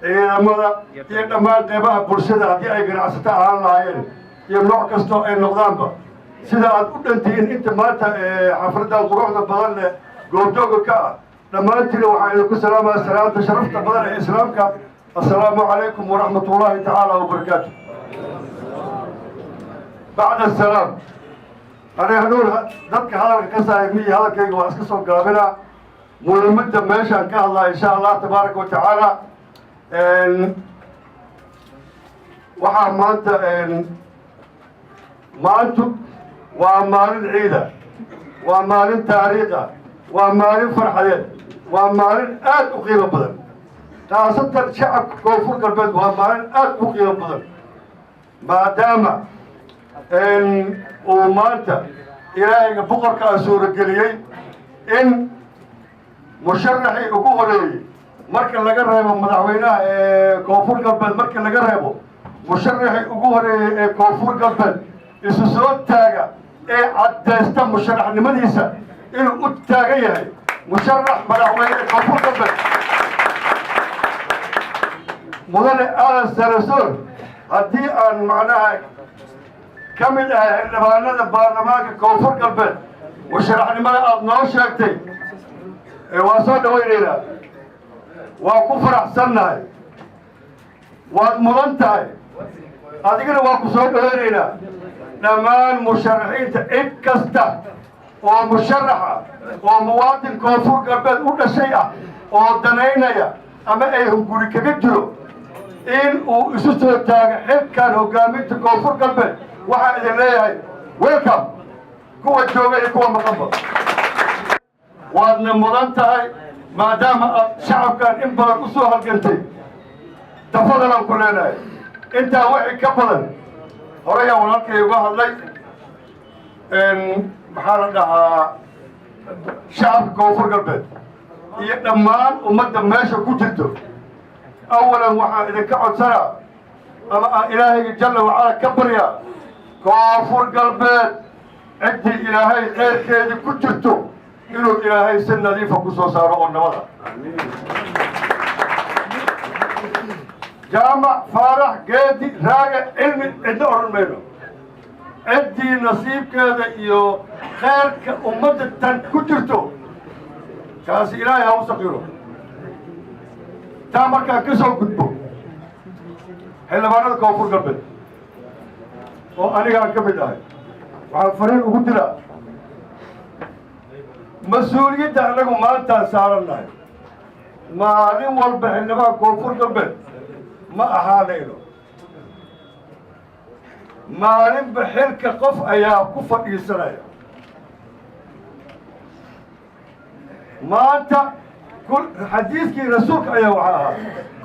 Ciidamada iyo dhammaan qeybaha bulshada, haddii ay ganacsato ahaan lahaayeen iyo nooc kastoo ay noqdaanba, sida aad u dhantihiin inta maanta xafladdan quruxda badan leh goobjooga ka ah, dhammaantiina waxaan idinku salaamaya salaamta sharafta badan ee Islaamka. Assalaamu calaykum waraxmat ullaahi tacaala wabarakaatu. Bacda asalaam, aniga hanuun dadka hadalka ka saaya miyi, hadalkayga waa iska soo gaabinaa. Muhiimadda meeshaan ka hadlaa, insha Allah tabaaraka wa tacaala, waxaa maanta, maantu waa maalin ciida, waa maalin taariikha, waa maalin farxadeed, waa maalin aad u qiimo badan, khaasatan shacabka Koonfur Galbeed waa maalin aad u qiimo badan, maadaama uu maanta Ilaahayga boqorka a suurageliyey in musharaxii ugu horeeyey, marka laga reebo madaxweynaha ee Koonfur Galbeed, marka laga reebo musharaxii ugu horeeyey ee Koonfur Galbeed isu soo taaga ee caddaysta musharaxnimadiisa inuu u taagan yahay musharax madaxweyne ee Koonfur Galbeed, Mudane Aadan Sarasoor. Haddii aan macnaha ka mid ahay xildhibaanada baarlamaanka Koonfur Galbeed, musharaxnimada aada noo sheegtay waa soo dhawaynaynaa, waa ku faraxsannahay, waad mudan tahay, adigana waa ku soo dhawaynaynaa. Dhammaan musharaxiinta, cid kasta oo musharaxa oo muwaadin Koonfur Galbeed u dhashay ah oo danaynaya ama ay hunguri kaga jiro in uu isu soo taago xilkan hoggaaminta Koonfur Galbeed, waxaa idin leeyahay welcome, kuwa jooga iyo kuwa maqanba. Waadna mudan tahay, maadaama aad shacabkan in badan u soo halgantay. Tafadalaan ku leenahay. Intaa wixii ka badan horeyaan walaalkay uga hadlay. Maxaa la dhahaa, shacabka Koonfur Galbeed iyo dhammaan ummadda meesha ku jirto, awalan waxaan idinka codsanaa ama aan Ilaahayga jalla wacala ka baryaa, Koonfur Galbeed ciddii Ilaahay kheyrkeedii ku jirto inuu Ilaahay si nadiifa ku soo saaro oo nabada. Jaamac Faarax Geedi Raaga Cilmi cidna odhan mayno. Ciddii nasiibkeeda iyo kheyrka ummadda tan ku jirto, kaasi Ilaahay ha u sakiro. Taa markaan ka soo gudbo, xildhibaanada Koonfur Galbeed oo aniga aan ka mid ahay, waxaan fariin ugu diraa mas-uuliyadda annagu maantaan saarannahay. Maalin walba xildhibaan Koonfur Galbeed ma ahaanayno. Maalinba xilka qof ayaa ku fadhiisanaya. Maanta xadiiskii rasuulka ayaa waxaa ahaa: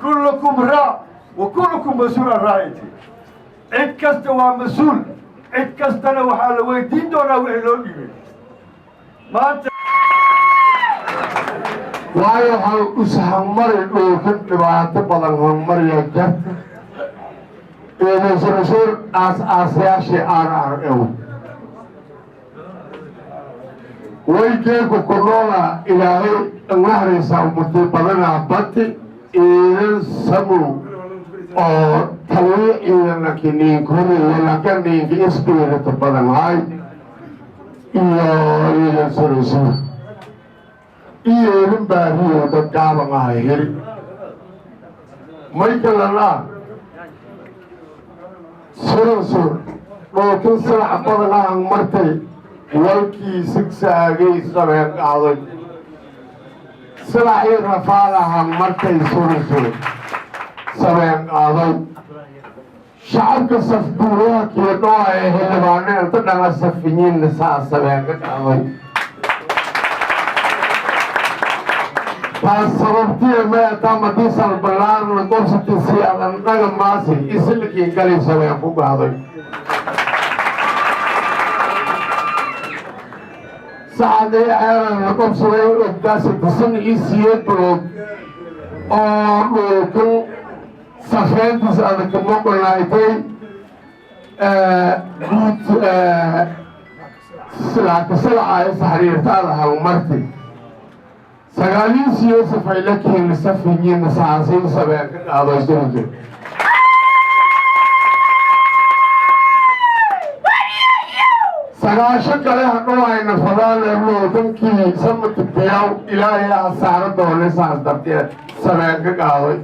"Kullukum raac wa kullukum mas-uul an raaciyati." Cid kasta waa mas-uul, cid kastana waxaa la weydiin doonaa wixii loo dhiibay maanta. Waayo, waxaan ushamari dhulkan dhibaato badan hormariya jarta iyo rasuul aas-aasayaashii RRO waygeeku ku noola. Ilaahay nahraysaa muddo badanaa bati iidan samow oo taliyo ciidanaki niinkoraya laka niinka isbiirata badan hay iyo iidan sarasuur iyo ilin baariyo dad gaaban ahay heri maykalana suransur dhookin sanac badan ahan martay walkii sigsaagay sabeen qaaday silacii rafaad ahan martay suransur sabeen qaaday. Shacabka safbuuraha kiidhoa ee xildhibaane inta dhana safinyiinna saa sabeen ka qaaday. Taas sababtiya meetaa madisal ballaarna qobsati siyaadan dhaga maasi islikiin gali sabeen ku qaaday. Saxadii ceeran la qobsaday ogdaasi disan iyo 8 bilood oo dhulkan safeyntiis adag moqonaaytay guud silaaka silaca is xiriirtaada halmarti. Sagaaliis Yusuf ay la safinyiin saasiin sabeen ka qaadoy surusur. Sagaasho kale hadhowayna fadaaneerloodankii samata biyaw Ilaahay ha saaro doone, saas darteed sabeen ka qaadoy.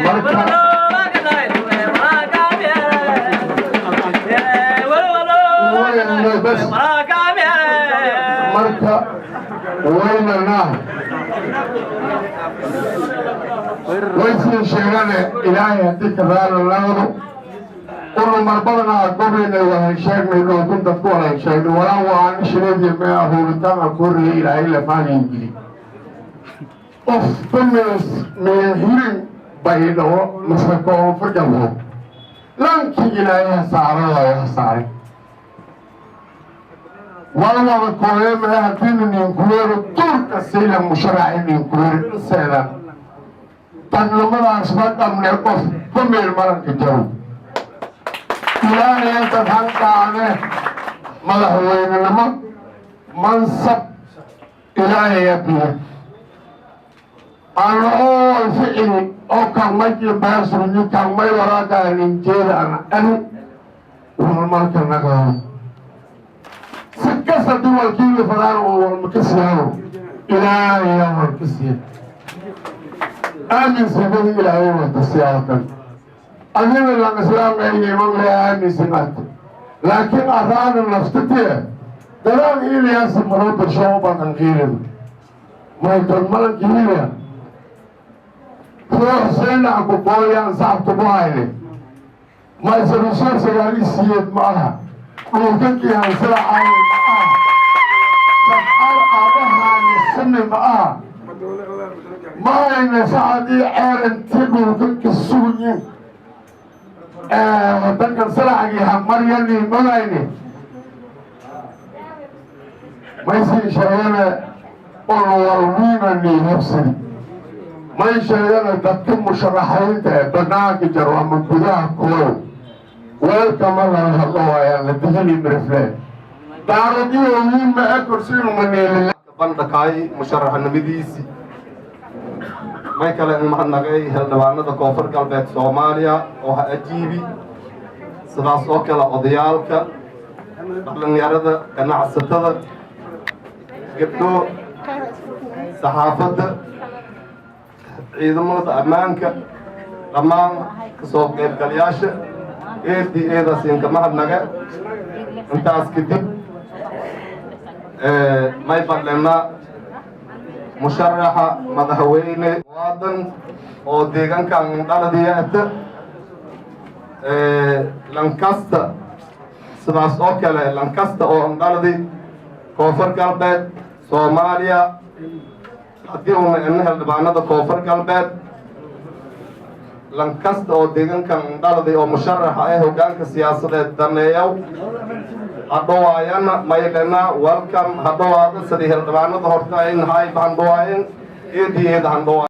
Marka bas marka waynana waysii sheegane, Ilaahay haddii kadaala naqdo unu marbadanaa gobaynay wahan sheegnay, dhookun dadku walan sheegnay walaa waan shireediya mee ahuuritaan akooraya Ilaahay lafaaniin gili qofba mees meehirin Baydhabo mase Koonfur Galbeed lankii Ilaahay ha saaradayo ha saaray wal wada kooye mae haddiina ninkuweero duurka sayla musharaxi ninkuweero inseedan dadnimadaas ma qabne. Qof ba meel maranka jaro Ilaahay dad hanqaane madaxweynenimo mansab Ilaahay biyo ana oo ficili oo kangmay baasruni kangmay waraakaanin jeeda ana ani walmarka nagao si kasta duwalkiila fadaan oo walma ka siyaano Ilaahay walka siya aaminsanada Ilaahay walka siyaatan adiga lan islaam le aaminsanat, laakiin araana naftatee dadaan iliyaasi maroo dirsho badan qiilin maytan malanki iliya ruux seynac ku gooyaan sacabka ku hayne maysarusuur sagaali siyeed ma aha, dhulkankii hansada caawi ma aha, sabcaal aabahaani simi ma aha, ma hayne sacadii ceeranti dhulkanka sugunyin wadankan salacgii hamaryani magayne maysii sheegane olwalwiinani habsidi may sheegane. Dadka musharaxiinta ee banaanka jaro ama gudaha koow weelkama lala hadlo waayaan la digili mirifle daaradiyo wiin ma e korsiinu maneelila. Bandhakaay musharaxnimadiisii may kale in mahadnaqay xildhibaanada Koonfur Galbeed Soomaaliya oo ha ajiibi, sidaas oo kale odayaalka, dhalinyarada, ganacsatada, gabdho, saxaafadda, ciidamada ammaanka, dhammaan kasoo qaybgalayaasha eedii eedaas inka mahadnaga. Intaas kadib may badlena musharaxa madaxweyne waadan oo deegaankan dhaladiyaata Lancaster, sidaas oo kale Lancaster oo dhaladi Koonfur Galbeed Soomaaliya. Haddii una ina xildhibaanada Koonfur Galbeed, Lancaster oo deegaankan dhaladay oo musharaxa ah hoggaanka siyaasadeed daneeyow hadhawaayana maylena welcome, hadhawaada sidii xildhibaanada horta ay nahay handhawaayen eedii eeda handhawaay.